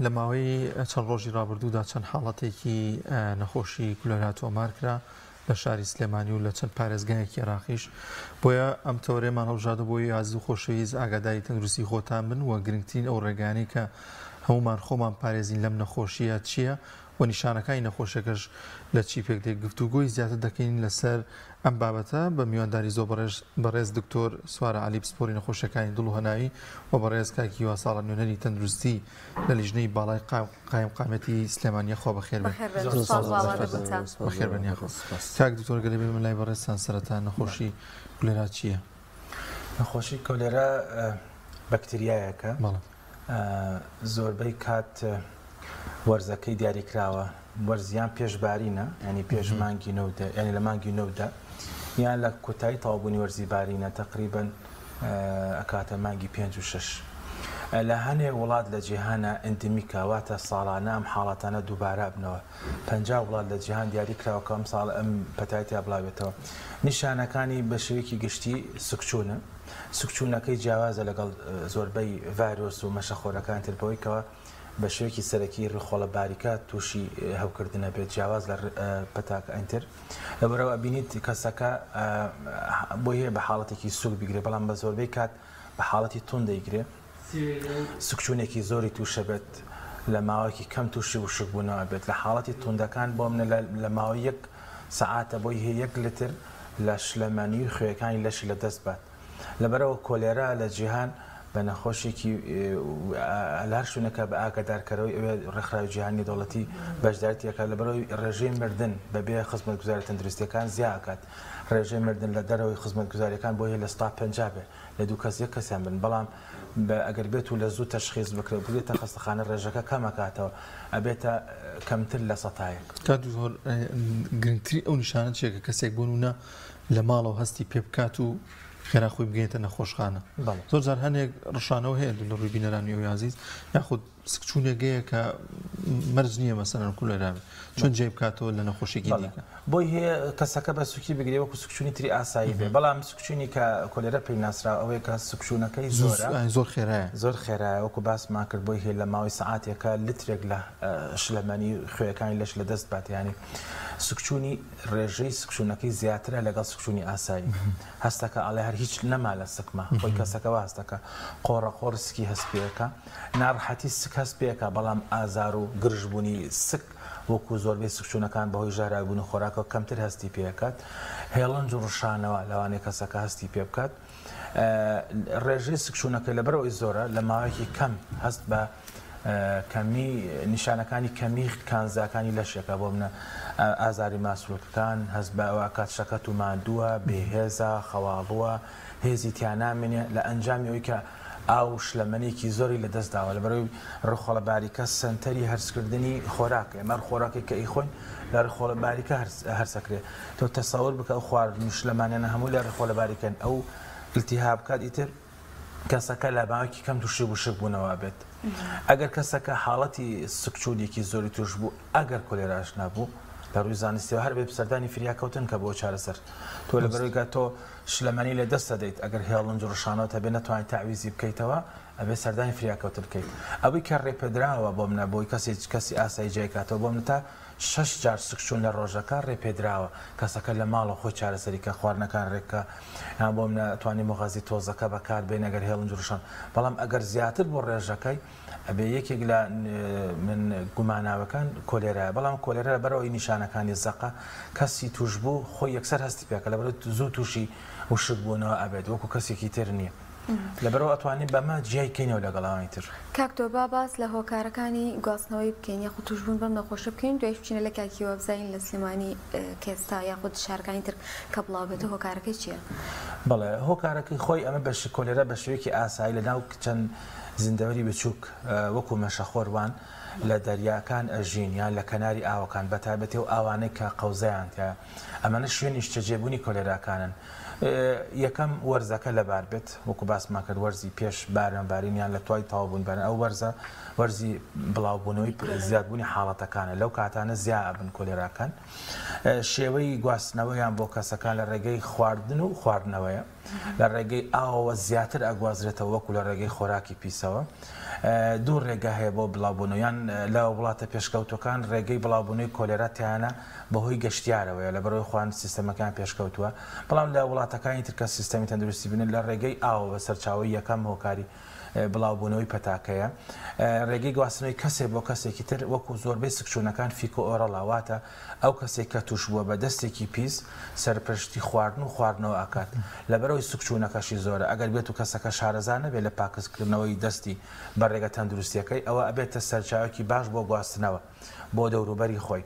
لە ماوەی چەند ڕۆژی ڕابردوودا چەند حاڵەتێکی نەخۆشی کولێرا تۆمار کرا لە شاری سلێمانی و لە چەند پارێزگایەکی عێراقیش، بۆیە ئەم تەوەرەیەمان هەڵبژاردووە بۆ ئەوەی ئازیز و خۆشەویست ئاگاداری تەندروستی خۆتان بن و گرنگترین ئەو ڕێگایانەی کە هەموومان خۆمان پارێزین لەم نەخۆشییە چییە و نیشانەکانی نەخۆشیەکەش لە چی پێک دێت گفتوگۆی زیاتر دەکەین لەسەر ئەم بابەتە بە میوانداری زۆر بەڕێز بەڕێز دکتۆر سوارە عەلی پسپۆری نەخۆشیەکانی دڵ و هەناوی و بەڕێز کاک هیوا ساڵح نوێنەری تەندروستی لە لیژنەی باڵای قایمقامیەتی سلێمانی یاخوا بەخێر بێن. بەخێر بێن سوپاس بۆ ئامادەبوونتان. بەخێر بێن یاخوا. کاک دکتۆر گەر بێمە لای بەڕێزتان سەرەتا نەخۆشی کولێرا چییە؟ نەخۆشی کۆلێرا بەکتریایەکە زۆربەی کات وەرزەکەی دیاریکراوە وەرز یان پێش بارینە ینی پێش مانگی نەودە ینی لە مانگی نەودا یان لە کۆتایی تەواوبوونی وەرزی بارینە تقریبن ئەکاتە مانگی پێنج و شەش لە هەنێ وڵات لە جیهانە endemic ە واتە ساڵانە ئەم حاڵەتانە دووبارە بنەوە 50 وڵات لە جیهان دیاری کراوە کە ئەم ساڵ ئەم پەتای تیا بڵاوێتەوە نیشانەکانی بە شێوەیەکی گشتی سکچوونە سکچوونەکەی جیاوازە لەگەڵ زۆربەی ڤایرۆس و مەشەخۆرەکان تر بەوەی کەوا بە شێوەیەکی سەرەکی ڕیخۆڵە باریکە تووشی هەوکردنە بێت جیاواز لە پەتاکانی تر لەبەرەوە ئەبینیت کەسەکە بۆی هەیە بە حاڵەتێکی سوک بگرێ بەڵام بە زۆربەی کات بە حاڵەتی توند دەیگرێ سکچوونێکی زۆری تووشە بێت لە ماوەیەکی کەم تووشی وشکبوونەوە بێت لە حاڵەتی توندەکان بۆ منە لە ماوەی یەک سەعاتە بۆی هەیە یەک لتر لە شلەمەنی و خوێەکانی لەشی لە دەست بات لەبەرئەوە کۆلێرا لە جیهان بە نەخۆشێکی لە هەر شوێنێکە بە ئاگادارکەرەوەی ئەوێ ڕێکخراوی جیهانی نێودەوڵەتی بەشداری تێکات لەبەرئەوەی ڕێژەی مردن بەبێ خزمەتگوزاری تەندروستیەکان زیا ئەکات ڕێژەی مردن لە دەرەوەی خزمەتگوزاریەکان بۆ هەیە 50% بێ لە دوو کەس یەک کەسیان بن بەڵام ئەگەر بێت و لە زوو تەشخیص بکرێت بگرێتە خەستەخانە ڕێژەکە کەم ئەکاتەوە ئەبێتە کەمتر لە سەتایەک. کاک دکتۆر گرنگترین ئەو نیشانە چیە کە کەسێک بۆ نمونە لە ماڵەوە هەستی پێ بکات و خێرا خۆی بگەێتە نەخۆشخانە زۆر جار هەنێک ڕشانەوە هەیە لە ڕووی بینەرانی ئەو ئازیز یاخود سکچوونێگەیە کە مەرج نییە مەسەلەن کولێرا بێت چۆن جێ بکاتەوە لە نەخۆشیێکی دیکە بۆی هەیە کەسەکە بە سوکی بگرێ وەکو سکچوونی تری ئاسایی بێ بەڵام سکچوونی کە کۆلێرا پێی ناسرا ئەوەیە کە سکچوونەکەی زۆرە زۆر خێرایە زۆر خێرایە وەکو باسمان کرد بۆی هەیە لە ماوەی سەعاتێکە لترێک لە شلەمەنی خوێەکانی لەش لە دەست بات ینی سکچوونی ڕێژەی سکچوونەکەی زیاترە لەگەڵ سکچوونی ئاسایی هەستەکە ئەڵێ هەر هیچ نەما لە سکما خۆی کەسەکە وا هەستەکە قۆڕە قۆڕ سکی هەست پێەکە ناڕەحەتی سک هەست پێەکە بەڵام ئازار و گرژبوونی سک وەکو زۆربەی سکچوونەکان بەهۆی ژەهراویبوونی خۆراکەوە کەمتر هەستی پێەکات هێڵنج و ڕشانەوە لەوانەیە کەسەکە هەستی پێ بکات ڕێژەی سکچوونەکە لەبەرئەوەی زۆرە لە ماوەیەکی کەم هەست بە کەمی نیشانەکانی کەمی کانزاکانی لەشێکە بۆ منە ئازاری ماسولکەکان هەست بە ئەوە کات شەکەت و ماندووە بێهێزە خەواڵووە هێزی تیا نامێنێ لە ئەنجامی ئەوی کە ئاو و شلەمەنیەکی زۆری لە دەست داوە لەبەرئەوەی ڕیخۆڵە باریکە سەنتەری هەرسکردنی خۆراکە ئێمە هەر خۆراکێک کە ئەیخۆین لە ڕیخۆڵە باریکە هەرسەکرێ تۆ تەسەور بکە ئەو خواردن و شلەمانیانە هەموو لە ڕیخۆڵە باریکەن ئەو التهاب بکات ئیتر کەسەکە لە ماوەیەکی کەم تووشی وشک بوونەوە بێت ئەگەر کەسەکە حاڵەتی سکچوونێکی زۆری توش بوو ئەگەر کۆلێراش نەبوو لە ڕووی زانستیەوە هەر بێ سەردانی فریاکەوتن کە بۆ چارەسەر تۆ لە بەرەوەی تۆ شلەمەنی لە دەست دەدەیت ئەگەر هێڵنج و ڕشانەوەت هەبێ نەتوانیت تەعویزی بکەیتەوە ئەبێ سەردانی فریاکەوتن بکەیت ئەوەی کە ڕێپێدراوە بۆ منە بۆی کەسی کەسی ئاسایی جێی کاتەوە بۆ منە تا شەش جار سکچوون لە ڕۆژەکە ڕێپێدراوە کەسەکە لە ماڵەوە خۆی چارەسەری کە خواردنەکان ڕێککە یان بۆ منە توانی مغەزی تۆزەکە بەکار بێن ئەگەر هێڵنج ڕشان بەڵام ئەگەر زیاتر بۆ ڕێژەکەی ئەبێ یەکێک لە من گوماناوەکان کۆلێرایە بەڵام کۆلێرا لەبەرئەوەی نیشانەکانی زەقە کەسی توشبوو خۆی یەکسەر هەستی پێکە لەبەرئەوەی زوو تووشی وشکبوونەوە ئەبێت وەکو کەسێکی تر نییە لەبەرئەوە ئەتوانین بەمە جیای کەینەوە لەگەڵ ئەوانی تر. کاک تۆ با باس لە هۆکارەکانی گواستنەوەی بکەین یاخود توشبوون بەم نەخۆشیە بکەین دوایش بچینە لە کاک هیوا بزانین لە سلێمانی کە ئێستا یاخود شارەکانی تر کە بڵاو بێتەوە هۆکارەکەی چیە؟ بەڵێ هۆکارەکەی خۆی ئەمە بە کۆلێرا بە شێوەیەکی ئاسایی لە ناو چەند زیندەوەری بچووک وەکو مەشەخۆر وان لە دەریاکان ئەژین یان لە کەناری ئاوەکان بەتایبەتی ئەو ئاوانەی کە قەوزەیان تیایە ئەمانە شوێنی نیشتەجێبوونی کۆلێراکانن یەکەم وەرزەکە لەبار بێت وەکو باسمان کرد وەرزی پێش باران بارین یان لە توای تەواوبوون باران ئەو وەرزە وەرزی بڵاوبوونەوەی زیادبوونی حاڵەتەکانە لەو کاتانە زیا ئەبن کۆلێراکان شێوەی گواستنەوەیان بۆ کەسەکان لە ڕێگەی خواردن و خواردنەوەیە لە ڕێگەی ئاوەوە زیاتر ئەگوازرێتەوە وەکو لە ڕێگەی خۆراکی پیسەوە. دوو ڕێگا هەیە بۆ بڵاوبوونەوە یان لە وڵاتە پێشکەوتووەکان ڕێگەی بڵاوبوونەوەی کۆلێرا تیانە بەهۆی گەشتیارەوەیە لەبەرئەوەی خۆیان سیستەمەکەیان پێشکەوتووە بەڵام لە وڵاتەکانی تر کە سیستەمی تەندروستی بنن لە ڕێگەی ئاوەوە سەرچاوەی یەکەم هۆکاری بڵاوبوونەوەی پەتاکەیە ڕێگەی گواستنەوەی کەسێک بۆ کەسێکی تر وەکو زۆربەی سکچوونەکان feco oral ە واتە ئەو کەسێک کە توش بووە بە دەستێکی پیس سەرپەرشتی خواردن و خواردنەوە ئەکات لەبەرئەوەی سکچوونەکەشی زۆرە ئەگەر بێت و کەسەکە شارەزا نەبێت لە پاکزکردنەوەی دەستی بە ڕێگە تەندروستیەکەی ئەوە ئەبێتە سەرچاوەکی باش بۆ گواستنەوە بۆ دەوروبەری خۆی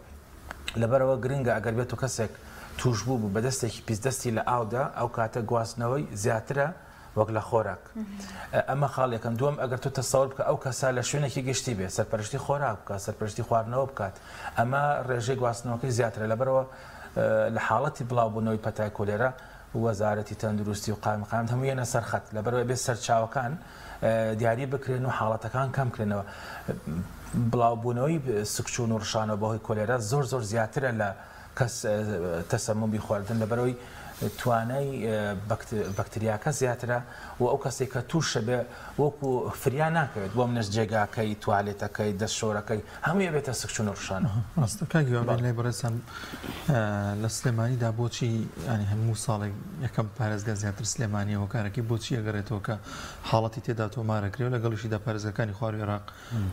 لەبەرئەوە گرنگە ئەگەر بێت و کەسێک توشبوو بوو بە دەستێکی پیس دەستی لە ئاودا ئەو کاتە گواستنەوەی زیاترە وەک لە خۆراک. ئەمە خاڵ یەکەم. دووەم ئەگەر تۆ تەسەور بکە ئەو کەسە لە شوێنێکی گشتی بێت، سەرپەرشتی خۆراک بکات، سەرپەرشتی خواردنەوە بکات، ئەمە ڕێژەی گواستنەوەکەی زیاترە. لەبەرئەوە لە حاڵەتی بڵاوبوونەوەی پەتای کۆلێرا وەزارەتی تەندروستی و قایمقامیەت هەموو یەنە سەر خەت. لەبەرئەوە ئەبێت سەرچاوەکان دیاری بکرێن و حاڵەتەکان کەم بکرێنەوە. بڵاوبوونەوەی سکچوون و ڕشانەوە بەهۆی کۆلێرا زۆر زۆر زیاترە لە کەس تەسەمومی خواردن لەبەرئەوەی توانای بەکتریاکە زیاترە و ئەو کەسێک کە تووشە بێ وەکو فریا ناکەوێت بۆ منەش جێگاکەی توالێتەکەی دەستشۆرەکەی هەمووی ئەبێتە سکچون و ڕشانە. ڕاستە کاک هیوا بێن لای بەڕێزتان لە سلێمانیدا بۆچی ینی هەموو ساڵێک یەکەم پارێزگا زیاتر سلێمانیە هۆکارەکەی بۆچی ئەگەڕێتەوە کە حاڵەتی تێدا تۆمارەکرێ و لەگەڵیشیدا پارێزگاکانی خواروی عێراق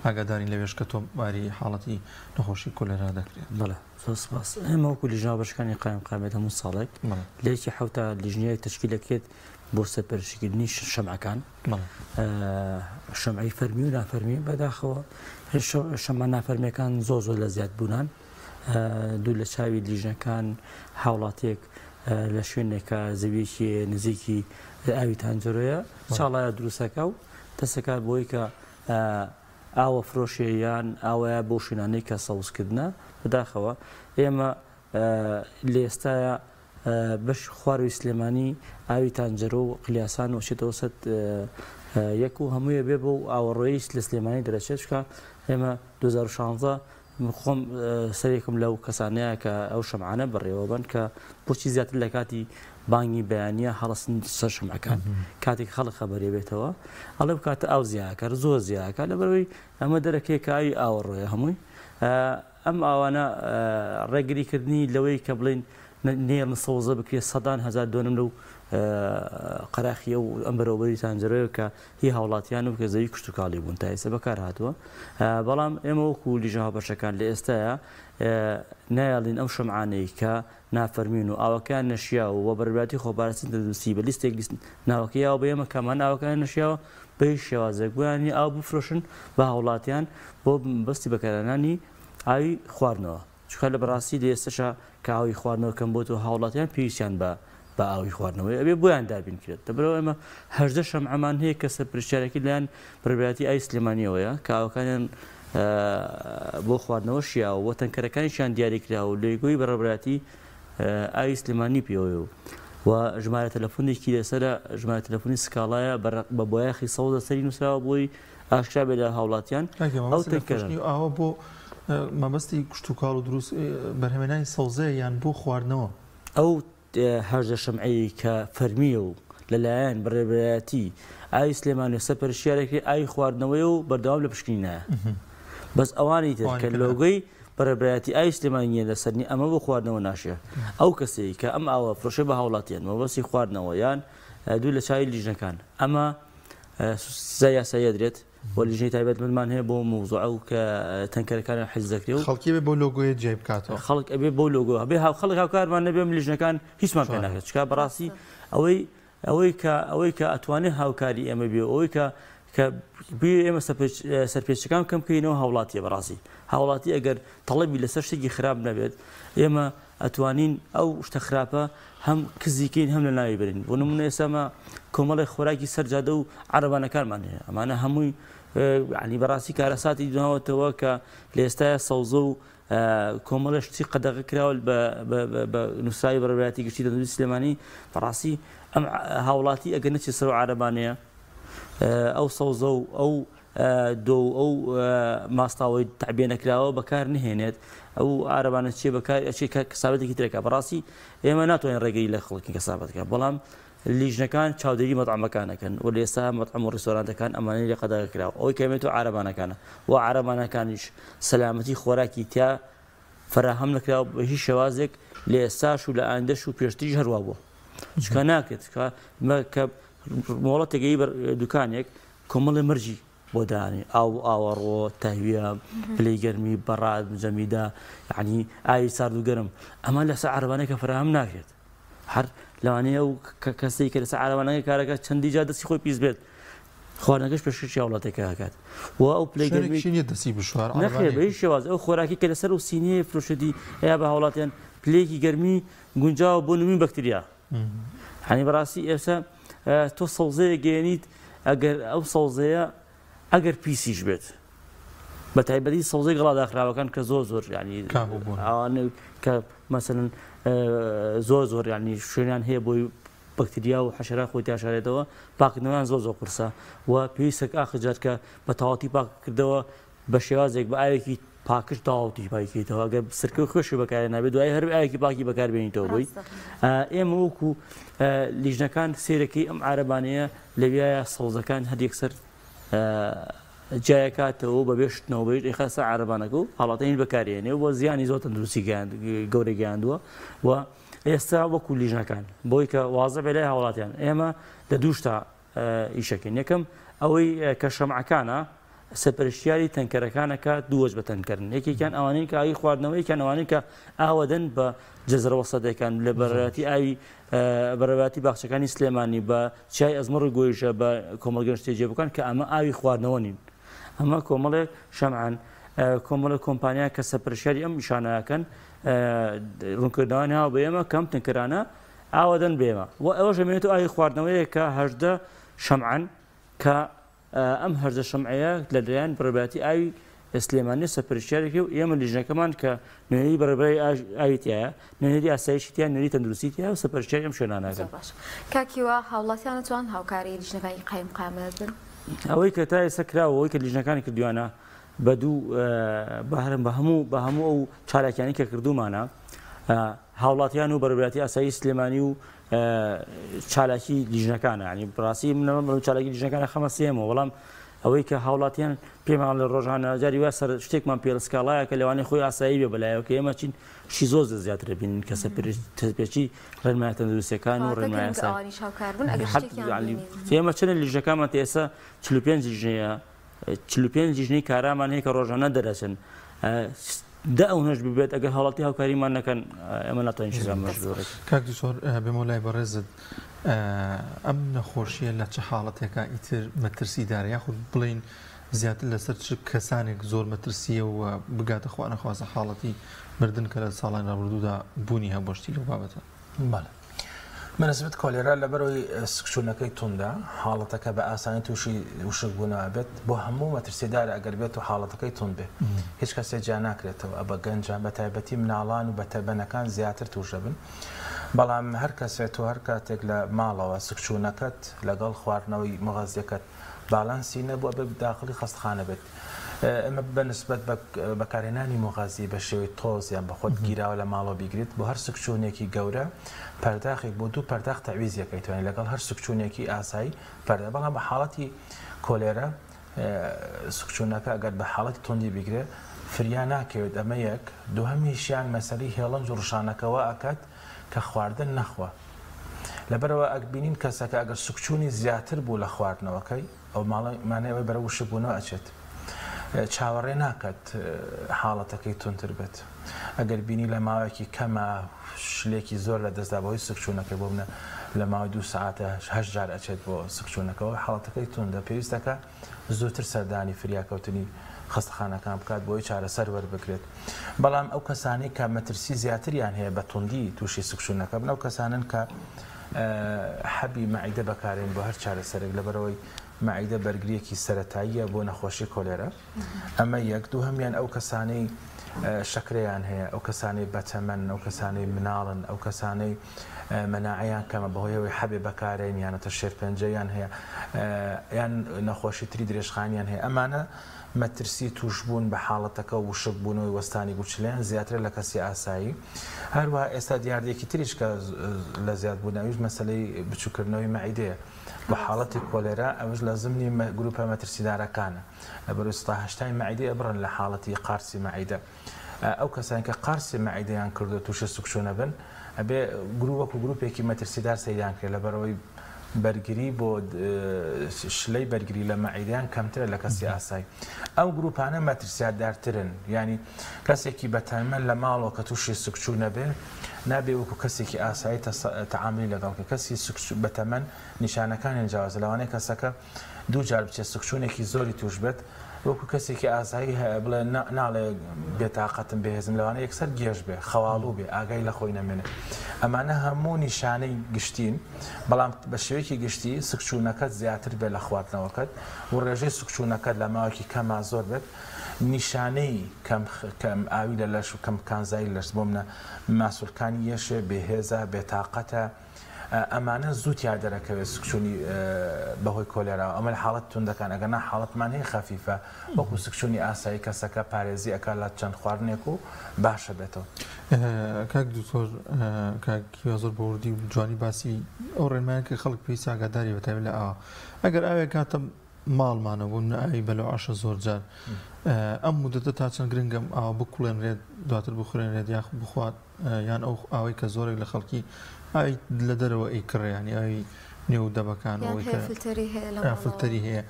ئاگادارین لەوێش کە تۆماری حاڵەتی نەخۆشی کۆلێرا دەکرێت. بەڵێ زۆر سپاس. ئێمە وەکو لیژنە هاوبەشەکانی قایمقامیەت هەموو ساڵێک لە یەکی حەوتا لیژنەیەک تەشکیل دەکرێت بۆ سەرپەرشتیکردنی شەمعەکان، شەمعی فەرمی و نافەرمی. بەداخەوە شەمع نافەرمیەکان زۆر زۆر لە زیاد بوونان. دوو لە چاوی لیژنەکان هاوڵاتیەک لە شوێنێکە زەویەکی نزیکی ئاوی تانجەرۆیە چاڵایە دروستەکە و دەسەکات بۆی کە ئاوە فرۆشێ یان ئاوەیە بۆ شوێنانەی کە سەوزکردنە بەداخەوە ئێمە لە ئێستایا بەش خواروی سلێمانی ئاوی تانجەرۆ و قلیاسان و چێتەوە سەر یەک و هەموویە بێ بۆ ئاوەڕۆیی لە سلێمانی دەرەچێت چکە ئێمە 2016 من خۆم سەرێکم لەو کەسانەیە کە ئەو شەمعانە بەڕێوەبەن کە بۆچی زیاتر لە کاتی بانگی بەیانە هەڵسن سەر شەمعەکان کاتێک خەڵک خەبەرێ بێتەوە ئەڵێ بکاتە ئاو زیاکە زۆر زیاکە لەبەرەوەی ئەمە دەرەکەی کە ئاوی ئاوەڕۆیە هەمووی ئەم ئاوانە ڕێگریکردنی لەوەی کە بڵین نێڵن سەوزە بکرێت سەدان هەزار دۆنم لەو قەراخی ئەو ئەم بەرەوبەری تانجەرۆیە کە هی هاوڵاتیان و کە زەوی کشتوکاڵی بوون تا ئێستا بەکار هاتووە بەڵام ئێمە وەکو لیژنە هاوبەشەکان لە ئێستایا نایەڵین ئەو شەمعانەی کە نافەرمین و ئاوەکەیان نەشیاوە و بەڕێوەبەرایەتی خۆپارێزی تەندروستی بە لیستێک لیست ناوەکەی یاوە بە ئێمە کامان ئاوەکەیان نەشیاوە بە هیچ شێوازێک بۆیان نییە ئاو بفرۆشن بە هاوڵاتیان بۆ مەبەستی بەکارهێنانی ئاوی خواردنەوە. چونکە لە بەڕاستی لە ئێستەشا کە ئاوی خواردنەوە کەم بۆتەوە هاوڵاتیان پێویستیان بە بە ئاوی خواردنەوەی ئەبێ بۆیان دابین کرێت لەبەرئەوە ئێمە 18 شەمعەمان هەیە کە سەرپەرشتیارەکەی لایەن بەڕێوەبەرایەتی ئاوی سلێمانیەوەیە کە ئاوەکانیان بۆ خواردنەوە شیاوە و تەنکەرەکانیشیان دیاری کراوە و لۆگۆی بەڕێوەبەرایەتی ئاوی سلێمانی پێوەیە و و ژمارە تەلەفۆنێکی لەسەرە ژمارە تەلەفۆنی سکاڵایە بە بۆیاخی سەوز لەسەری نووسراوە بۆی ئاشکرا بێت لە هاوڵاتیان ئەو تەنکەرە ئاوە بۆ مەبەستی کشتوکاڵ و دروست بەرهەمێنانی سەوزەیە یان بۆ خواردنەوە؟ ئەو 18 شەمعەی کە فەرمییە و لەلایەن بەڕێوەبەرایەتی ئاوی سلێمانی و سەرپەرشتیارەکەی ئاوی خواردنەوەیە و بەردەوام لە پشکنینایە بەس ئەوانی تر کە لۆگۆی بەڕێوەبەرایەتی ئاوی سلێمانی نییە لەسەر نییە ئەمە بۆ خواردنەوە ناشێ ئەو کەسەی کە ئەم ئاوە فرۆشێ بە هاوڵاتیان مەبەستی خواردنەوە یان دوو لە چاوی لیژنەکان ئەمە سزای یاسایی ئەدرێت و لیژنەی تایبەتمەندمان هەیە بۆ مەوزوعە و کە تەنکەرەکانیان حجز دەکرێ و خەڵکی ئەبێ بەو لۆگۆیە جیای بکاتەوە. خەڵک ئەبێ بەو لۆگۆ ئەبێ هاو خەڵک هاوکارمان نەبێ ئەم لیژنەکان هیچمان پێ ناکرێت چونکە بەڕاستی ئەوەی ئەوەی کە ئەوەی کە ئەتوانێ هاوکاری ئێمە بێ و ئەوەی کە کە بێ ئێمە سەرپێچەکان کەم بکەینەوە هاوڵاتیە بەڕاستی هاوڵاتی ئەگەر تەڵەبی لەسەر شتێکی خراپ نەبێت ئێمە ئەتوانین ئەو شتە خراپە هەم کزی کەین هەم لەناوی بەرین بۆ نمونە ئێستا مە کۆمەڵێک خۆراکی سەر جادە و عەرەبانەکانمان هەیە ئەمانە هەمووی ینی بەڕاستی کارەساتی دناوەتەوە کە لە ئێستاە سەوزە و کۆمەڵە شتی قەدەغە کراوە بە نووسراوی بەڕێوەبەرایەتی گشتی تەندروستی سلێمانی بەڕاستی ئەم هاوڵاتی ئەگەر نەچێت سەر عەرەبانەیە ئەو سەوزە و ئەو دۆ و ئەو ماستاوەی تەعبیە نەکراوە بەکار نهێنێت ئەو عارەبانە چیە بەکار ئەچێ کە کەسابەتێکی ترەکە بەڕاستی ئێمە ناتوانین ڕێگەی لە خەڵکی کەسابەت بکە بەڵام لیژنەکان چاودێری مەتعەمەکان ئەکەن و لە ئێستا مەتعەم و ڕیستۆرانتەکان ئەمانەی لێ قەدەغە کراوە ئەوەی کە ئەمێتەوە عارەبانەکانە و عارەبانەکانیش سەلامەتی خۆراکی تیا فەراهەم نەکراوە بە هیچ شێوازێک لە ئێستاش و لە ئایندەش و پێشتریش هەروا بووە چونکە ناکرێت کە مۆڵەتێک ئەی بە دوکانێک کۆمەڵێ مەرجی بۆ دانێ ئاو و ئاوەڕۆ تەهویە پلەی گەرمی بەڕاد جەمیدە یعنی ئاوی سارد و گەرم ئەمە لەسەر عەرەبانەکە فەراهەم ناکرێت هەر لەوانەیە ئەو کەسەی کە لەسەر عەرەبانەکە کارەکە چەندی جار دەستی خۆی پیس بێت خواردنەکەش پێشکەشی هاوڵاتیەکە ئەکات و ئەو پلەی گەرمی شوێنێکیشی نییە دەستی بشوار نەخێر بە هیچ شێواز ئەو خۆراکی کە لەسەر ئەو سینیەیە فرۆشێتی ئەیا بە هاوڵاتیان پلەیەکی گەرمی گونجاوە بۆ نموی بەکتریا هەنی بەڕاستی ئێستا تۆ سەوزەیە گەێنیت ئەگەر ئەو سەوزەیە ئەگەر پیسیش بێت بە تایبەتی سەوزەی گەڵا داخراوەکان کە زۆر زۆر ینی ئەوانە کە مەسەن زۆر زۆر ینی شوێنیان هەیە بۆی بەکتریا و حەشرا خۆی تاشارێتەوە پاکردنەوەیان زۆر زۆر قورسە و پێویستە ئاخر جار کە بە تەواوەتی پاک کردەوە بە شێوازێک بە ئاوێکی پاکژ تەواوەتی پاکیتەوە ئەگەر سرکە و خوێشی بەکارێ نابێت دوای هەر ئاوێکی پاکی بەکاربێنیتەوە بۆی ئێمە وەکو لیژنەکان سێرەکەی ئەم عارەبانەیە لەویایە سەوزەکان هەر یەکسەر جیایەکاتەوە بەبێ شتنەوە بەیش ئەیخاتە سەر عارەبانەکە و هاوڵاتیانی بەکارێنێ و بۆ زیانی زۆر تەندروستی گەورەی گەیاندووە و ئێستا وەکو لیژنەکان بۆی کە وازە بێ لای هاوڵاتیان ئێمە لە دووشتا ئیشەکەین یەکەم ئەوەی کە شەمعەکانە سەرپەرشتیاری تەنکەرەکانە کە دوو وەجبە تەنکەرن یەکێکیان ئەوانەی کە ئاوی خواردنەوە یەکیان ئەوانەی کە ئاوەدەن بە جەزرە وەسەتەکان لە بەڕێوەتی ئاوی بەڕێوەتی باخچەکانی سلێمانی بە چیای ئەزمەڕ و گۆیژە بە کۆمەڵگە نیشتەجێبووەکان کە ئەمە ئاوی خواردنەوە نین ئەمە کۆمەڵێک شەمعن کۆمەڵێک کۆمپانیا کە سەرپەرشتیاری ئەم ئیشانەکەن ڕوونکردنەوەیان هاو بە ئێمە کەم تەنکەرانە ئاوەدەن بە ئێمە و ئەوەش ئەمێنێتەوە ئاوی خواردنەوەیە کە 18 شەمعن کە ئەم 18 شەمعەیە لەلایەن بەڕێوەبەرایەتی ئاوی سلێمانی سەرپەرشتیارێکی و ئێمە لیژنەکەمان کە نوێنەری بەڕێوەبەری ئاوی تیایە، نوێنەری ئاسایشی تیایە، نوێنەری تەندروستی تیایە و سەرپەرشتیاری ئەم شوێنانە زۆر ئەکەن. باش کاک هیوا، هاوڵاتیان ئەتوان هاوکاری لیژنەکانی قایمقامیەت بن؟ ئەوەی کە تا ئێستا کراوە، ئەوەی کە لیژنەکان کردویانە بە دوو بە هەر بە هەموو بە هەموو ئەو چالاکیانەی کە کردوومانە هاوڵاتیان و بەڕێوەبەرایەتی ئاسایشی سلێمانی و چالاکی لیژنەکانە ینی بڕاستی منەمە چالاکی لیژنەکانە خەمە سێمەوە بەڵام ئەوەی کە هاوڵاتیان پێمان لە ڕۆژانە جاری وا سەر شتێکمان پێ سکاڵایە کە لەوانەیە خۆی ئاسایی بێ بەلایەوە کە ئێمە چین شی زۆر زیاتر بینین کە سەرپێچی ڕێنمایە تەندروستیەکان و ڕێنمایە ئێمە چەند لیژنەکانمان تا ئێستا 45 لیژنەیە 45 لیژنەی کارامان هەیە کە ڕۆژانە دەرەچن دە ئەونەش ببێت ئەگەر هاوڵاتی هاوکاریمان نەکەن ئێمە ناتوانین شتێکمان مەجبوور بکەین. کاک دکتۆر بێمەوە لای بەڕێزت ئەم نەخۆشیە لە چ حاڵەتێکا ئیتر مەترسیدارە یاخود بڵێین زیاتر لەسەر چ کەسانێک زۆر مەترسیە و بگاتە خوانەخواستە حاڵەتی مردن کە لە ساڵانی ڕابردوودا بوونی هەبووە شتی لەو بابەتە؟ بەڵێ بەنسبەت کۆلێرا لەبەرئەوەی سکچوونەکەی توندە حاڵەتەکە بە ئاسانی تووشی وشکبوونەوە بێت بۆ هەموو مەترسیدارە ئەگەر بێت و حاڵەتەکەی توند بێ هیچ کەسێک جیا ناکرێتەوە بە گەنجان بە تایبەتی مناڵان و بەتەمەنەکان زیاتر تووش دەبن بەڵام هەر کەسێ تۆ هەر کاتێک لە ماڵەوە سکچوونەکەت لەگەڵ خواردنەوەی مغەزیەکەت باڵانسی نەبوو ئەبێ داخڵی خەستخانە بێت ئێمە بە نسبەت بە بەکارهێنانی موغەزی بە شێوەی تۆز یان بە خۆت گیراوە لە ماڵەوە بیگریت بۆ هەر سکچوونێکی گەورە پەرداخێک بۆ دوو پەرداخ تەعویز یەکەیتوانی لەگەڵ هەر سکچوونێکی ئاسایی پەردە بەڵام بە حاڵەتی کۆلێرە سکچوونەکە ئەگەر بە حاڵەتی توندی بیگرێ فریا ناکەوێت ئەمە یەک دووهەمیشیان مەسەلەی هێڵنج و ڕشانەکە وا ئەکات کە خواردن نەخوا لەبەرەوە ئەک بینین کەسەکە ئەگەر سکچوونی زیاتر بوو لە خواردنەوەکەی ئەو ماڵە مانای ئەوەی بەرەو وشکبوونەوە ئەچێت چاوەڕێ ناکات حاڵەتەکەی توندتر بێت ئەگەر بینی لە ماوەیەکی کەمە شلێکی زۆر لە دەستدا بەهۆی سکچوونەکەی بۆ منە لە ماوەی دوو سەعاتە هەشت جار ئەچێت بۆ سکچوونەکەەوە حاڵەتەکەی توندە پێویستەکە زووتر سەردانی فریاکەوتنی خەستەخانەکان بکات بۆی چارەسەر وەربگرێت بەڵام ئەو کەسانەی کە مەترسی زیاتریان هەیە بە توندی تووشی سکچوونەکە بن ئەو کەسانن کە حەبی مەعیدە بەکارێن بۆ هەر چارەسەرێک لەبەرئەوەی مەعیدە بەرگریەکی سەرەتاییە بۆ نەخۆشی کۆلێرا ئەمە یەک دووهەمیان ئەو کەسانەی شەکرەیان هەیە ئەو کەسانەی بەتەمەن ئەو کەسانەی مناڵن ئەو کەسانەی مەناعەیان کەمە بەهۆی ئەوەی حەبێ بەکارێن یانەتە شێرپەنجەیان هەیە یان نەخۆشی تری درێژخایەنیان هەیە ئەمانە مەترسی تووشبوون بە حاڵەتەکە و وشکبوونەوەی وەستانی گورچیلەیان زیاترە لە کەسی ئاسایی. هەروەها ئێستا دیاردەیەکی تریش کە لە زیادبوونە ئەویش مەسەلەی بچووککردنەوەی مەعیدەیە بە حاڵەتی کۆلێرا، ئەوەش لە زمنی گروپە مەترسیدارەکانە لەبەرئەوەی سەدا هەشتای مەعیدەی ئەبڕن لە حاڵەتی قارسی مەعیدە. ئەو کەسانەی کە قارسی مەعیدەیان کردووە تووشی سکچوون ئەبن ئەبێ گروپ وەکو گروپێکی مەترسیدار سەیریان کرێت لەبەرئەوەی بەرگری بۆ شلەی بەرگری لە مەعیدەیان کەمترە لە کەسی ئاسایی. ئەو گروپانە مەترسیادارترن، یانی کەسێکی بەتەمەن لە ماڵەوە کە تووشی سکچوو نەبێ نابێ وەکو کەسێکی ئاسایی تەعاملی لەگەڵ کە کەسی بەتەمەن نیشانەکانیان جیاوازە لەوانەیە کەسەکە دوو جار بچێت سکچوونێکی زۆری تووش بێت وەکو کەسێکی ئاسایی بڵێ ناڵێ بێتاقەتم بێهێزم لەوانەیە یەکسەر گێژ بێ خەواڵوو بێ ئاگای لە خۆی نەمێنێ ئەمانە هەموو نیشانەی گشتین بەڵام بە شێوەیەکی گشتی سکچوونەکەت زیاتر بێت لە خواردنەوەکەت و ڕێژەی سکچوونەکەت لە ماوەیەکی کەما زۆر بێت نیشانەی کەم کەم ئاوی لە لەش و کەم کانزایی لەش بۆ منە ماسولکانی یەشێ بێهێزە بێتاقەتە ئەمانە زوو تیا دەرەکەوێت سکچوونی بەهۆی کۆلێراوە ئەمە لە حاڵەت توندەکان ئەگەر نا حاڵەتمان هەیە خەفیفە وەکو سکچوونی ئاسایی کەسەکە پارێزی ئەکا لە چەند خواردنێک و باشە بێتەوە. کاک دکتۆر کاک هیوا زۆر بە وردی و جوانی باسی ئەو ڕێنمایە کە خەڵک پێویستە ئاگاداری بە تایبەت لە ئاوە ئەگەر ئاوێک هاتە ماڵمانەوە بۆ نمونە ئاوی بەلۆعەشە زۆر جار ئەم مدەتە تا چەند گرنگە ئەم ئاوە بکوڵێنرێت دواتر بخورێنرێت یاخود بخوات یان ئەو ئاوەی کە زۆرێک لە خەڵکی ئاوی لە دەرەوە ئەیکڕێ یانی ئاوی نێو دەبەکان یان ئەوەی هەیە کە فلتەری هەیە لە یا ماڵەوە. فلتەری هەیە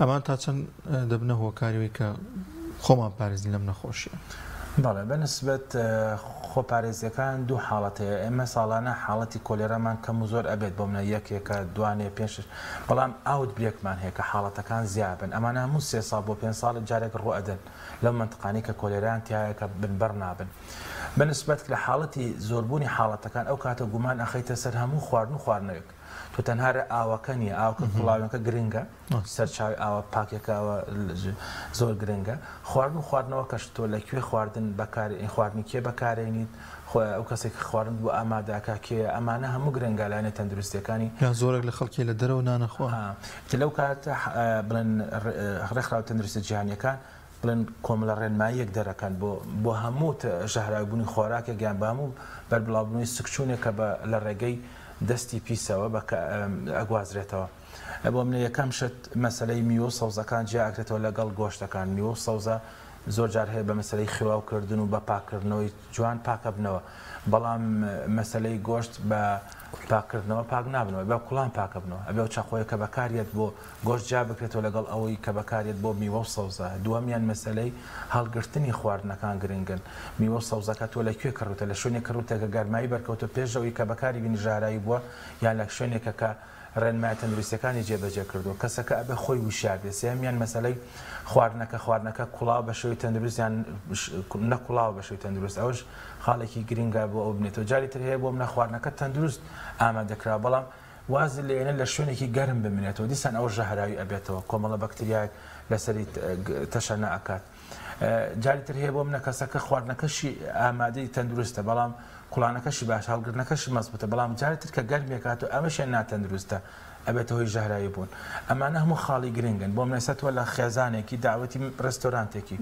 ئەمان تا چەند دەبنە هۆکاری ئەوەی کە خۆمان پارێزین لەم نەخۆشیە؟ بەڵێ بە نسبەت خۆپارێزیەکان دوو حاڵەت هەیە ئێمە ساڵانە حاڵەتی کۆلێرامان کەم و زۆر ئەبێت بۆ منە یەکێکە دوانێ پێنج شەش بەڵام outbreak مان هەیە کە حاڵەتەکان زیابن ئەمانە هەموو سێ ساڵ بۆ پێنج ساڵ جارێک ڕوو ئەدەن لەو مەنتقانەی کە کۆلێرایان تیایە کە بنبڕ نابن بە نسبەت لە حاڵەتی زۆربوونی حاڵەتەکان ئەو کاتە گومان ئەخەیتە سەر هەموو خواردن و خواردنەوەیەک تۆ تەنها رە ئاوەکە نییە ئاوکە کوڵاوێنکە گرنگە سەرچاوی ئاوە پاکێکە ئەوە زۆر گرنگە خواردن و خواردنەوەکەش تۆ لە کوێ خواردن بەکار خواردنی کێ بەکارێنیت ئەو کەسێک کە خواردن بۆ ئامادەکە کێ ئەمانە هەموو گرنگە لایەنە تەندروستیەکانی یان زۆرێک لە خەڵکی لە دەرەوە نانەخوا لەو کاتە بڵێن ڕێکخراوە تەندروستە جیهانیەکان بڵێن کۆمەڵە ڕێنماییەک دەرەکەن بۆ بۆ هەموو ژەهراویبوونی خۆراکێک یان بە هەموو بەربڵاوبوونەوەی سکچوونێک کە بە لە ڕێگەی دەستی پیسەوە بە ئەگوازرێتەوە. بۆ منە یەکەم شت مەسەلەی میوە و سەوزەکان جیا ئەکرێتەوە لەگەڵ گۆشتەکان. میوە و سەوزە زۆر جار هەیە بە مەسەلەی خێواو کردن و بە پاککردنەوەی جوان پاکەبنەوە، بەڵام مەسەلەی گۆشت بە پاککردنەوە پاک نابنەوە، بە کوڵان پاکەبنەوە. ئەبێ ئەو چەقۆیە کە بەکاریەت بۆ گۆشت جیا بکرێتەوە لەگەڵ ئەوەی کە بەکاریەت بۆ میوە و سەوزە. دووەمیان مەسەلەی هەڵگرتنی خواردنەکان گرنگن. میوە و سەوزەکە تۆ لە کوێ کڕیوتە؟ لە شوێنێک کڕیوتە کە گەرمایی بەرکەوتووە پێش ئەوەی کە بەکاری بینی ژەهراوی بووە یان لە شوێنێکە کە ڕێنمایە تەندروستیەکانی جێبەجێ کردووە. کەسەکە ئەبێ خۆی وشیار بێت. سێیەمیان مەسەلەی خواردنەکە، خواردنەکە کوڵاوە بە شێوەی تەندروست یان نەکوڵاوە بە شێوەی تەندروست ئەوەش خاڵێکی گرنگە بۆ ئەو بنێتەوە. جاری تر هەیە بۆ منە خواردنەکە تەندروست ئامادەکراوە بەڵام وازی لێنە لە شوێنێکی گەرم بمێنێتەوە دیسان ئەوە ژەهراوی ئەبێتەوە کۆمەڵە بەکتریایەک لەسەری تەشەنە ئەکات. جاری تر هەیە بۆ منە کەسەکە خواردنەکەشی ئامادەی تەندروستە بەڵام کوڵانەکەشی باش هەڵگرتنەکەشی مەزبوتە بەڵام جاری تر کە گەرمێکات و ئەمەشیان ناتەندروستە ئەبێتە هۆی ژەهراوی بوون ئەمانە هەموو خاڵی گرنگن بۆ منە ئێستا تۆ لە خێزانێکی داوەتی ڕێستۆرانتێکی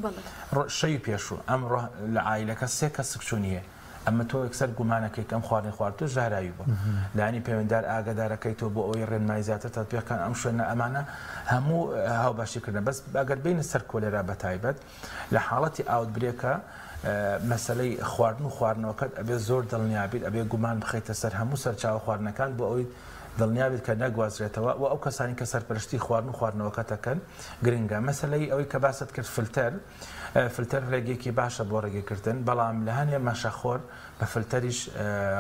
شەوی پێشوو ئەمڕۆ لە عایلەکە سێ کەس سکچوونی هەیە ئەمە تۆ یەکسەر گومانەکەی کە ئەم خواردنەی خواردووە ژەهراوی بووە. لایەنی پەیوەندیدار ئاگادارەکەی تۆ بۆ ئەوەی ڕێنمایی زیاتر تەتبیق کەن ئەم شوێنە ئەمانە هەموو هاوبەشیکردنە. بەس ئەگەر بێینە سەر کۆلێرا بە تایبەت لە حاڵەتی outbreak ە مەسەلەی خواردن و خواردنەوەکەت ئەبێ زۆر دڵنیا بیت، ئەبێ گومان بخەیتە سەر هەموو سەرچاوە خواردنەکان بۆ ئەوەی دڵنیا بیت کە نەگوازرێتەوە و ئەو کەسانی کە سەرپەرشتی خواردن و خواردنەوەکەت ئەکەن گرنگە. مەسەلەی ئەوەی کە باست کرد فلتەر فلتەر ڕێگەیەکی باشە بۆ ڕێگەکردن، بەڵام لە هەنێ مەشەخۆر بە فلتەریش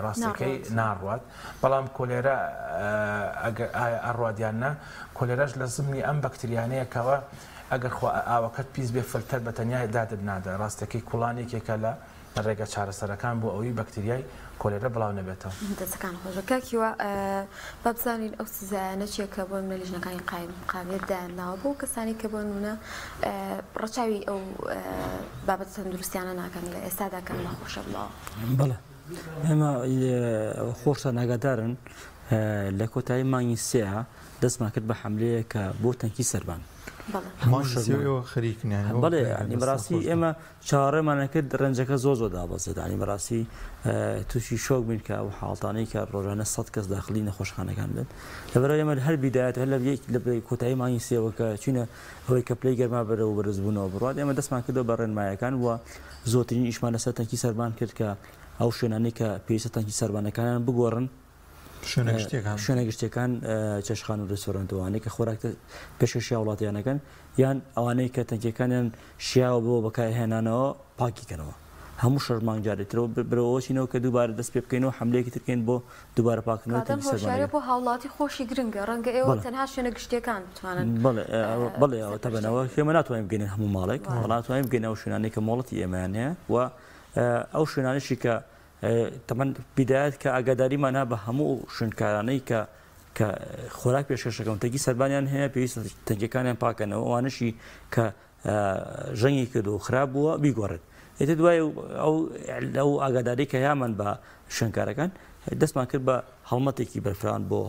ڕاستەکەی ناڕوات، بەڵام کۆلێرا ئەگەر ئایا ئەڕوات یان نا، کۆلێراش لە زمنی ئەم بەکتریانەیە کەوا ئەگەر خوا ئاوەکەت پیس بێ فلتەر بە تەنیا دادت نادا، ڕاستەکەی کوڵان یەکێکە لە ڕێگە چارەسەرەکان بۆ ئەوەی بەکتریای کۆلێرا بڵاو نەبێتەوە. دەستەکان خۆش بێت کاک هیوا با بزانین ئەو سزایانە چیە کە بۆ نمونە لیژنەکانی قایم قامیەت دایان ناوە بۆ کەسانی کە بۆ نمونە ڕەچاوی ئەو بابەتە تەندروستیانە ناکەن لە ئێستادا کەم نەخۆشە بڵاوە. بەڵێ. ئێمە خۆشتان ئاگادارن لە کۆتایی مانگی سێ دەستمان کرد بە حملەیە کە بۆ تەنکی سەربان. بەڵێ ینی بەڕاستی ئێمە چاوەڕێمان کرد ڕەنجەکە زۆر زۆر دابەزێت ینی بەڕاستی تووشی شۆک بین کە ئەو حاڵتانەی کە ڕۆژانە 100 کەس داخلی نەخۆشخانەکان بن لەبەرەوە ئێمە هەر بیدایەت هەر لە یەک لە کۆتایی مانگی سێوە کە چوینە ئەوەی کە پلەی گەرما بەرەو بەرزبوونەوە بڕات ئێمە دەستمان کردەوە بە ڕێنمایەکان و زۆرترین ئیشمان لەسەر تەنکی سەربان کرد کە ئەو شوێنانەی کە پێویستە تەنکی سەربانەکانیان بگۆڕن شوێنە گشتیەکان شوێنە گشتیەکان چێشخان و رێستۆرانت ئەوانەی کە خۆراک پێشکەشی هاوڵاتیان ئەکەن یان ئەوانەی کە تەنکیەکانیان شیاوە بۆ بەکارهێنانەوە پاکی کەنەوە هەموو شەش مانگ جارێ ترەوە برەوە چینەوە کە دووبارە دەست پێ بکەینەوە حملەیەکی ترکەین بۆ دووبارە پاکردنەوە تەنکی سەربانەکە. بۆ هاوڵاتی خۆشی گرنگە ڕەنگە ئێوە تەنها شوێنە گشتیەکان بتوانن بەڵێ بەڵێ ئەوە تەبەنەوە ئێمە ناتوانین بگەینە هەموو ماڵێک بەڵام ناتوانین بگەینە ئەو شوێنانەی کە مۆڵەتی ئێمەیان هەیە و ئەو شوێنانەشی کە تەبعەن بیدایەت کە ئاگاداریمان ها بە هەموو شوێنکارانەی کە کە خۆراک پێشکەشەکەم تەنکی سەربانیان هەیە پێویستە تەنکیەکانیان پاکەنەوە ئەوانەشی کە ژەنگی کرد و خراپ بووە بیگۆڕێت ئێتە دوای ئەو ئەو ئاگاداری کە هەیامان بە شوێنکارەکان دەستمان کرد بە هەڵمەتێکی بەرفراوان بۆ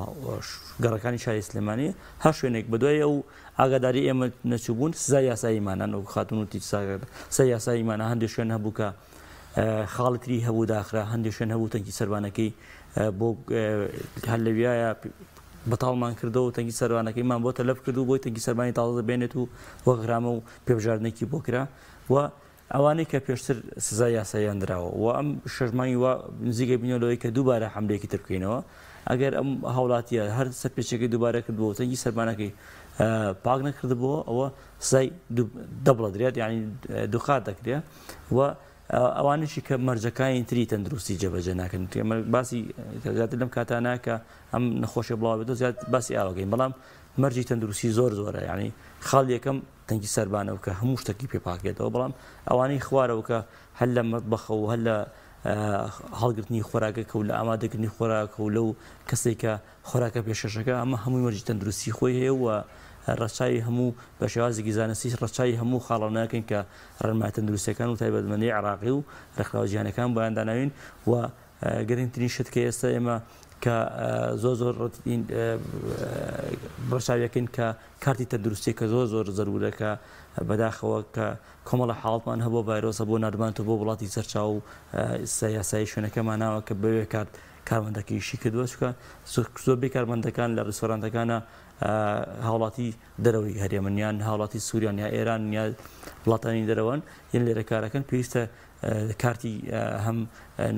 گەڕەکانی شاری سلێمانی هەر شوێنێک بە دوای ئەو ئاگاداری ئێمە نەچووبوون سزای یاساییمانان و خاتون وتی سزای یاساییمانە هەندێک شوێن هەبوو کە خاڵی تری هەبوو داخرا، هەندێک شوێن هەبوو تەنکی سەربانەکەی بۆ هەر لەویایە بەتاڵمان کردەوە و تەنکی سەربانەکەیمان بۆ تەلەف کرد و بۆی تەنکی سەربانی تازە بێنێت و وەک غرامە و پێبژاردنێکی بۆ کرا و ئەوانەی کە پێشتر سزای یاساییان دراوە و ئەم شەش مانگی وا نزیکە بینەوە لەوەی کە دووبارە حملەیەکی تر بکەینەوە ئەگەر ئەم هاوڵاتیە هەر سەرپێچەکەی دووبارە کردبوو تەنکی سەربانەکەی پاک نەکردبووە ئەوە سزای دەبڵە درێت یعنی دووقات دەکرێت و ئەوانەشی کە مەرجەکانی تری تەندروستی جێبەجێ ناکەن ئێمە باسی زیاتر لەم کاتانە کە ئەم نەخۆشی بڵاو بێتەوە زیاد باسی ئاوەکەین بەڵام مەرجی تەندروستی زۆر زۆرە یعنی خاڵ یەکەم تەنکی سەربانەوە کە هەموو شتێکی پێ پاکێتەوە بەڵام ئەوانەی خوارەوە کە هەر لە مەتبەخە و هەر لە هەڵگرتنی خۆراکەکە و لە ئامادەکردنی خۆراکە و لەو کەسێک کە خۆراکە پێشکەشەکە ئەمە هەمووی مەرجی تەندروستی خۆی هەیە و ڕەچاوی هەموو بە شێوازێکی زانستی ڕەچاوی هەموو خاڵانە ناکەین کە ڕێنمایە تەندروستیەکان و تایبەتمەندی عێراقی و ڕێکخراوە جیهانیەکان بۆیان داناوین و گرنگترین شت کە ئێستا ئێمە کە زۆر زۆر ڕەچاویەکەین کە کارتی تەندروستی کە زۆر زۆر زەرورە کە بەداخەوە کە کۆمەڵە حاڵتمان هەبوو ڤایرۆسە بۆ نردمان تۆ بۆ وڵاتی سەرچاو و یاسایی شوێنەکەمانەوە کە بەوێ کارت کارمەندەکە ئیشی کردووە چونکە زۆربەی کارمەندەکان لە ڕیستۆرانتەکانە هاوڵاتی دەرەوەی هەرێمن یان هاوڵاتی سووریان یا ئێران یا وڵاتانی دەرەوەن یان لێرە کارەکەن پێویستە کارتی هەم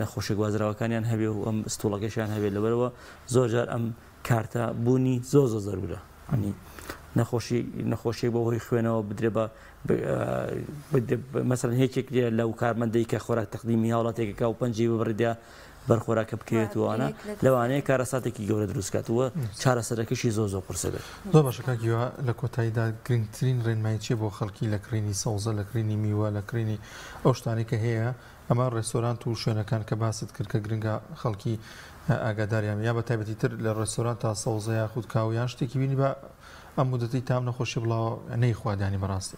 نەخۆشە گوازراوەکانیان هەبێ و ئەم ستوڵەکەشیان هەبێت لەبەرەوە زۆر جار ئەم کارتە بوونی زۆر زۆر زەرورە ینی نەخۆشی نەخۆشیێک بە هۆی خوێنەوە بدرێ بە مەسەلەن یەکێک لەو کارمەندەی کە خۆراک تەقدیمی هاوڵاتێکەکە و پەنجەی ببڕیدا بەر خۆراکە بکەوێت و ئەوانە لەوانەیە کارەساتێکی گەورە دروست کات و چارەسەرەکەشی زۆر زۆر قورسە بێت. زۆر باشە کاک هیوا لە کۆتاییدا گرنگترین ڕێنمایی چیە بۆ خەڵکی لە کڕینی سەوزە لە کڕینی میوە لە کڕینی ئەو شتانەی کە هەیە ئەمە ڕێستۆرانت و شوێنەکان کە باست کرد کە گرنگە خەڵکی ئاگاداریان یا بە تایبەتی تر لە ڕێستۆرانت تا سەوزە یاخود کاو یان شتێکی بینی بە ئەم مدەتی تام نەخۆشی بڵاوە نەیخوات یانی بەڕاستی.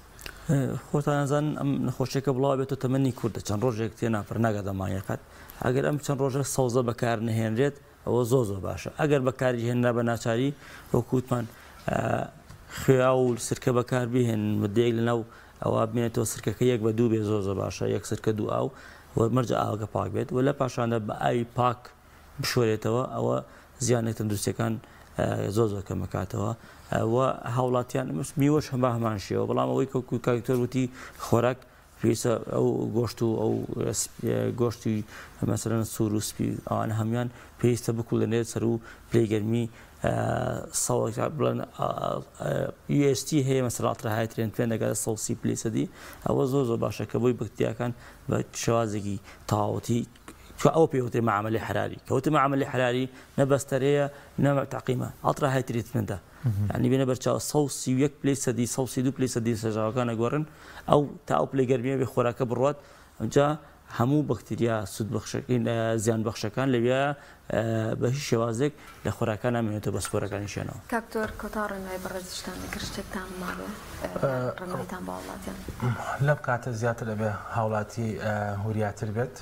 خۆتان ئەزانن ئەم نەخۆشیەکە بڵاو بێتەوە تەمەنی کوردە چەند ڕۆژێک تێناپەڕ ناگاتە مانگێک قەت ئەگەر ئەم چەند ڕۆژە سەوزە بەکار نەهێنرێت ئەوە زۆر زۆر باشە ئەگەر بەکاری هێنرا بە ناچاری وەکو وتمان خوێ و سرکە بەکار بهێن مدەیەک لەناو ئەوە بمێنێتەوە سرکەکە یەک بە دوو بێ زۆر زۆر باشە یەک سرکە دوو ئاو و مەرجە ئاوەکە پاک بێت و لە پاشاندا بە ئاوی پاک بشۆرێتەوە ئەوە زیانە تەندروستیەکان زۆر زۆر کەمەکاتەوە و هاوڵاتیان میوەش هەما هەمان شێوە بەڵام ئەوەی کە کاکتۆر وتی خۆراک پێویستە ئەو گۆشت و ئەو گۆشتی مەسەرەن سوور و سپی ئەوانە هەموان پێویستە بکوڵێنێت سەر و پلەی گەرمی بڵێن UST هەیە مەسەر ultra high treatment دەگاتە 130 پلەی سەدی ئەوە زۆر زۆر باشە کە بۆی بەکتریاکان بە شێوازێکی تەواوەتی چونکە ئەوە پێی وترێ معامەلەی حەراری کە وتم معامەلەی حەراری نە بەستەرەیە نە تەعقیمە ultra high treatment ە یعنی بێنە بەرچاو 131 پلەی سەدی 132 پلەی سەدی سەرچاوەکان ئەگۆڕن ئەو تا ئەو پلەی گەرمیە بێ خۆراکە بڕوات ئەمجا هەموو بەکتریا سوودبەخشەکان زیان بەخشەکان لەوێ بە هیچ شێوازێک لە خۆراکان نامێنێتەوە بە سپۆرەکانیشیانەوە. کاک تۆر کۆتا ڕێنمایی بەڕێزیشتان ئەگەر شتێکتان مابێ ڕێنماییتان بۆ هاوڵاتیان. لەم کاتە زیاتر ئەبێ هاوڵاتی وریاتر بێت.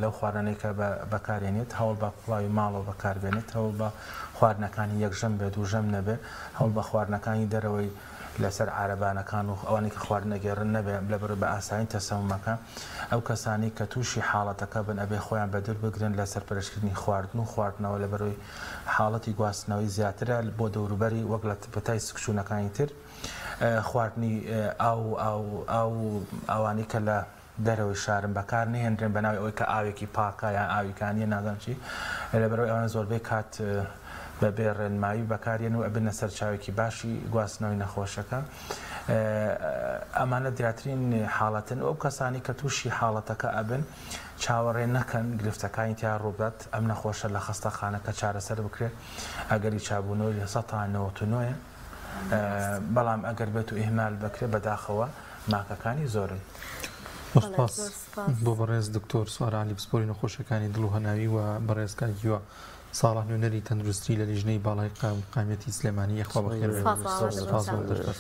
لەو خواردنانەی کە بەکارێنێت، هەوڵ بە کوڵاوی ماڵەوە بەکاربێنێت، هەوڵ بە خواردنەکانی یەک ژەم بێت و ژەم نەبێت، هەوڵ بە خواردنەکانی دەرەوەی لەسەر عارەبانەکان و ئەوانەی کە خواردن ئەگێڕن نەبێ لەبەرئەوەی بە ئاسانی تەسەمومەکە. ئەو کەسانەی کە تووشی حاڵەتەکە بن ئەبێ خۆیان بەدوور بگرن لە سەرپەرشتکردنی خواردن و خواردنەوە لەبەرئەوەی حاڵەتی گواستنەوەی زیاترە بۆ دەوروبەری وەک لە پەتای سکچوونەکانی تر خواردنی ئاو و ئاو ئاو و ئەوانەی کە لە دەرەوەی شارن بەکار نەهێنرێن بەناوی ئەوەی کە ئاوێکی پاکە یان ئاوی کانیە نازانم چی لەبەرئەوەی ئەوانە زۆربەی کات بەبێ ڕێنمایی بەکاریەن و ئەبنە سەرچاوێکی باشی گواستنەوەی نەخۆشەکە ئەمانە دیاترین حاڵەتن ئەو کەسانی کە تووشی حاڵەتەکە ئەبن چاوەڕێ نەکەن گرفتەکانی تیا ڕووبدات ئەم نەخۆشە لە خەستەخانەکە چارەسەر بکرێت ئەگەری چابوونەوەی لە 99% بەڵام ئەگەر بێت و ئیهمال بکرێت بەداخەوە ماکەکانی زۆرن. سپاس بۆ بەڕێز دکتۆر سوار عەلی پسپۆری نەخۆشیەکانی دڵ و هەناوی و بەڕێز کاک هیوا ساڵح نوێنەری تەندروستی لە لیژنەی باڵای قایمقامیەتی سلێمانی یەخوا بەخێر بێن. سپاس بۆ دەرفەت.